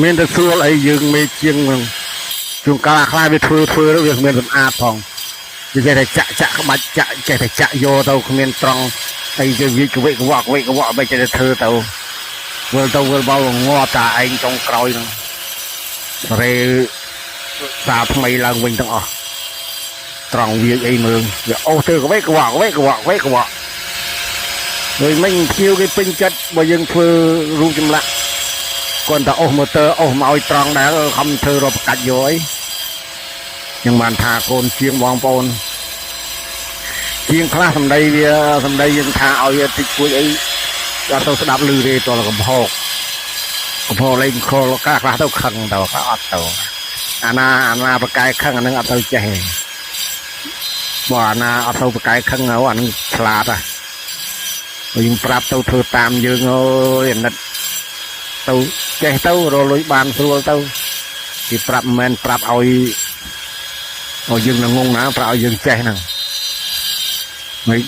មានតែស្រួលអីយើងមេជាងហ្នឹងជួនកាលអាខ្លះវាធ្វើធ្វើទៅវាគ្មានសម្អាតផងវាចេះតែចាក់ចាក់ក្បាច់ចាក់ចេះតែចាក់យកទៅគ្មានត្រង់អីទៅវាកវិកវក់កវិកវក់មិនចេះតែធ្វើទៅវិលទៅវិលមកងាប់តាឯងចុងក្រោយហ្នឹងរេសាថ្មីឡើងវិញទាំងអស់ត្រង់វាអីមើលវាអូសធ្វើកវិកវក់កវិកវក់កវិកវក់ដូចមិញភ្ញៀវគេពេញចិត្តបើយើងធ្វើរូបចម្លាក់ គាត់តែអូសម៉ូទ័រអូសមកឲ្យត្រង់ដែរខំធ្វើរកកាច់យកអីខ្ញុំបានថាកូនជាងបងប្អូនជាងខ្លះសម្ដីវាសម្ដីយើងថាឲ្យវាតិចពួចអីអត់ទៅស្ដាប់ឮទេតលកំហកកំហកលេងខលកាខ្លះទៅខឹងទៅខ្លះអត់ទៅអាណាអាណាបកែខឹងអានឹងអត់ទៅចេះទេបើអាណាអត់ទៅបកែខឹងទៅអានឹងឆ្លាតហ่ะយើងប្រាប់ទៅធ្វើតាមយើងអើយអាណិត ទៅចេះទៅរលុយបានស្រួលទៅគេប្រាប់មិនមែនប្រាប់ឲ្យឲ្យយើងនឹងងងណាប្រាប់ឲ្យយើងចេះហ្នឹងមិន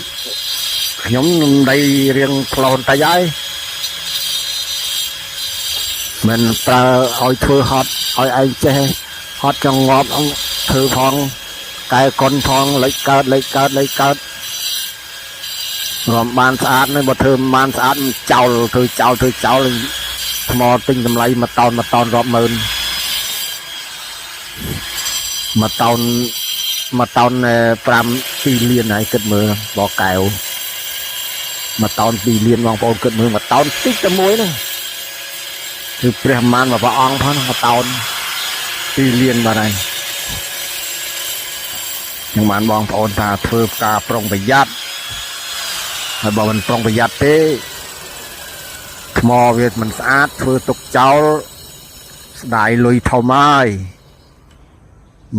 ខ្ញុំនឹងដីរៀងផ្លោនតិចហើយមិនប្រើឲ្យធ្វើហត់ឲ្យឯងចេះហត់ចង់ងាប់អង្គធ្វើផងកែកុនផងលិចកើតលិចកើតលិចកើតរំបានស្អាតនេះបើធ្វើមិនបានស្អាតចោលធ្វើចោលធ្វើចោល ថ្មទិញតម្លៃមួយតោនមួយតោនរាប់ម៉ឺនមួយតោនមួយតោន5 2លានហើយគិតមើលបកែវមួយតោន2លានបងប្អូនគិតមើលមួយតោនតិចតែមួយហ្នឹងគឺព្រះមានមួយព្រះអង្គផងមួយតោន2លានបាទហើយខ្ញុំបានបងប្អូនថាធ្វើការប្រុងប្រយ័ត្នហើយបើមិនប្រុងប្រយ័ត្នទេ ថ្មវាមិនស្អាតធ្វើទុកចោលស្ដាយលុយធំហើយ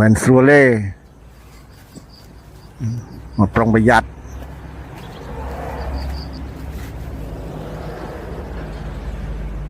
មិនស្រួលទេមកប្រុងប្រយ័ត្ន